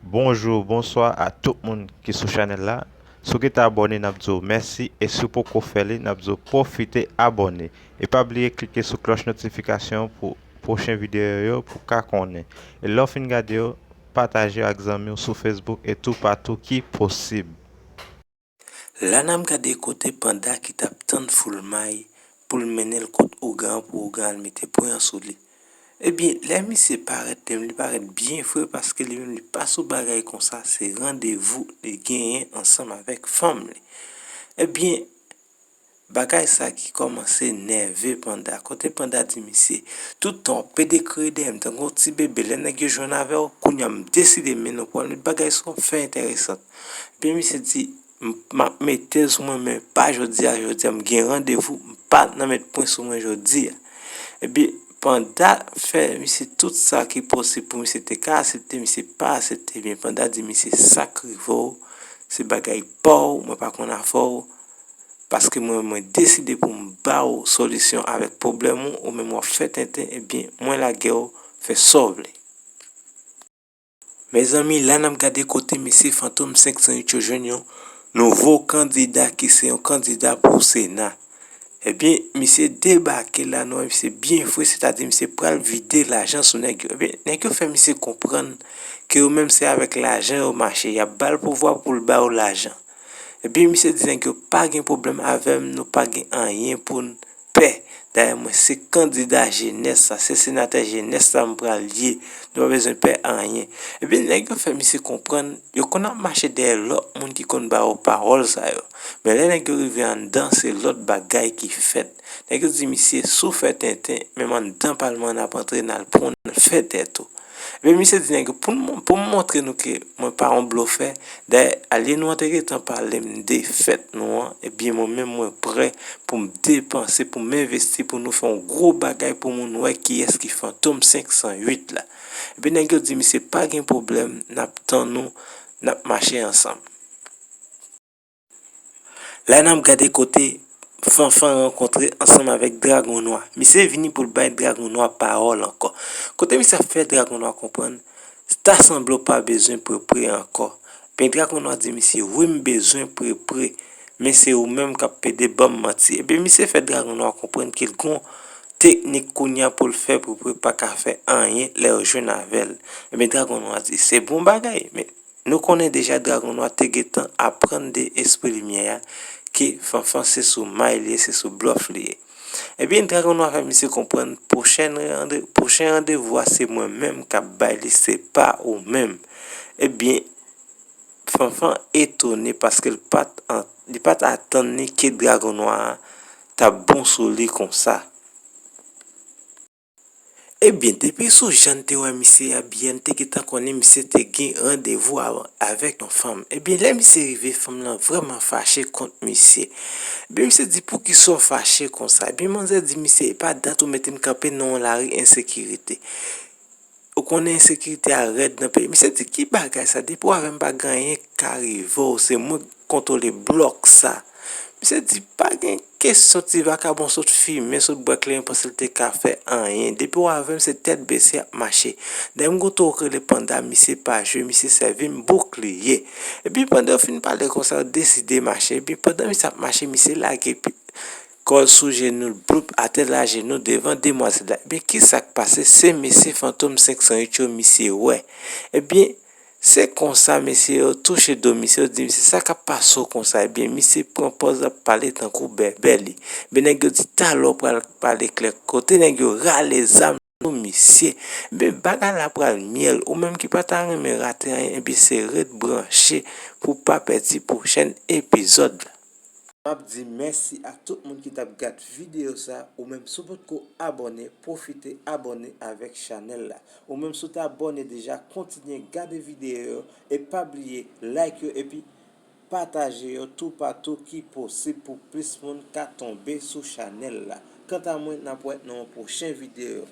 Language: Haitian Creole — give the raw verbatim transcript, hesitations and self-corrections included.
Bonjou, bonswa a tout moun ki sou chanèl la. Si w gentan abòne, n ap di w mèsi, e si w poko fè li, n ap di w pwofite abòne. E pa bliye klike sou klòch notifikasyon pou pwochen videyo yo pou w ka konnen. E lè w fin gade yo, pataje yo ak zanmi w sou Facebook e toupatou ki posib. La n ap gade kote panda ki t ap tann Foulmay pou l mennen l kot ougan an pou ougan an al mete pwen an sou li. Ebyen, lè misye parèt li menm, li parèt byen fre paske li menm li pa sou bagay konsa, se randevou li genyen ansanm avèk fanm li. Ebyen, bagay sa ki kòmanse nève panda. Kote panda di misye, "Tout tan w ap pede kriye dèyè m tankou yon ti bebe, lè nèg yo jwenn avè w, kounye a m deside mennen w pou w al met bagay sou w, fè enteresan." Ebyen, misye di, "M, m ap mete l sou mwen, men pa jodi a, jodi a m gen randevou, m pa nan met pwen sou mwen jodi a." Ebyen, panda fè misye tout sa ki posib pou misye te ka aksepte, misye pa aksepte. Ebyen, panda di misye, "Sa k rive w, se bagay pa w, mwen pa konn afè w, paske mwen, mwen deside pou m ba w solisyon avèk pwoblèm ou, ou menm w ap fè tenten, ebyen, mwen lage w, fè sa w vle." Mezanmi, la n ap gade kote mesye Fantom senk san uit yo jwenn yon nouvo kandida ki se yon kandida pou Sena. Ebyen, misye debake la, nou wè misye byen fre, sètadi misye pral vide lajan sou nèg yo. Ebyen, nèg yo fè misye konprann ke yo menm se avèk lajan yo mache, y ap ba l pouvwa pou l ba yo lajan. Ebyen, misye di nèg yo pa gen pwoblèm avè m, nou pa gen anyen pou n pè. Dayè, mwen se kandida jenès la, se senatè jenès la m pral ye. Nou pa bezwen pè anyen. Ebyen, nèg yo fè misye konprann, yo konn ap mache dèyè lòt moun ki konn ba yo pawòl sa yo. Men lè nèg yo rive anndan, se lòt bagay ki fèt. Nèg yo di misye, "Si w fè tenten, menm anndan palman an n ap antre, n al pran w, n al fè tèt ou." Ebyen, misye di nèg yo, "Pou n, pou m montre nou ke mwen pa yon blofè, dayè, alye nou an te gentan pale m de fèt nou an, ebyen, mwen menm, mwen prè pou m depanse, pou m envesti, pou nou fè yon gwo bagay pou moun wè kiyès ki Fantom senk san uit la." Ebyen, nèg yo di, "Misye, pa gen pwoblèm, n ap tann ou, n ap mache ansanm." La n ap gade kote Fanfan rankontre ansanm avèk Dragon Nwa. Misye vini pou l bay Dragon Nwa pawòl ankò. Kote misye ap fè Dragon Nwa konprann, ta sanble w pa bezwen prepre ankò. Ebyen Dragon Nwa di misye, "Wi, m bezwen prepre, men se ou menm k ap pede ban m manti." Ebyen misye fè Dragon Nwa konprann ke l gon teknik kounye a pou l fè prepre pa ka fè anyen lè yo jwenn avè l. Ebyen Dragon Nwa di, "Se bon bagay, men nou konnen deja Dragon Nwa te gentan aprann de Espri Limyè a ke Fanfan se sou may li ye, se sou blòf li ye." Ebyen, Dragon Nwa fè misye konprann pwochèn rande-, pwochen randevou a se mwen menm k ap bay li, se pa ou menm. Ebyen, Fanfan etone paske l pa t an-, li pa t atann li ke Dragon Nwa a t ap bon sou li konsa. Ebyen, depi sou jan n te wè misye abiye a, n te gentan konnen misye te gen randevou a-, avèk yon fanm. Ebyen, lè misye rive, fanm lan vrèman fache kont misye. Ebyen, misye di, "Poukisa w fache konsa?" Ebyen, manzè di, "Misye, e pa dat ou mete m kanpe nan yon lari ensekirite. Ou konnen ensekirite a rèd nan peyi." Misye di, "Ki bagay sa? Depi w avè m pa gen anyen k ka rive w, se mwen k kontwole blòk sa." Misye di, "Pa gen kesyon, ti vakabon sot fimen, sot bwè kleren, panse l te ka fè anyen. Depi w avè m, se tèt bese y ap mache. Dayè m gon toro k rele Panda, misye pa jwe, misye sèvi m boukliye." Epi pandan yo fin pale konsa, yo deside mache. Epi pandan misye ap mache, misye lage pi-, kò l sou jenou l, bloup, atè l ajenou devan demwazèl la. Ebyen, kisa k pase? Se mesye Fantom senk san uit yo misye wè. Ebyen, se konsa mesye yo touche do misye, yo di misye, "Sa k ap pase w konsa?" Ebyen, misye pran pòz l ap pale tankou bèbè li. Ebyen, nèg yo di, "Talè w pral pale klè." Kote nèg yo rale zam sou misye. Ebyen, bagay la pral myèl. Ou menm ki pa ta renmen rate anyen, ebyen, se ret branche pou w pa pèdi pwochèn epizòd la. M ap di mèsi ak tout moun ki t ap gad videyo sa. Ou menm, si w potko abòne, pwofite abòne avèk chanèl la. Ou menm, si w te abòne deja, kontinye gade videyo yo e pa bliye like yo epi pataje yo toupatou ki posib pou plis moun ka tonbe sou chanèl la. Kanta mwen, n ap wè nan yon pwochen videyo.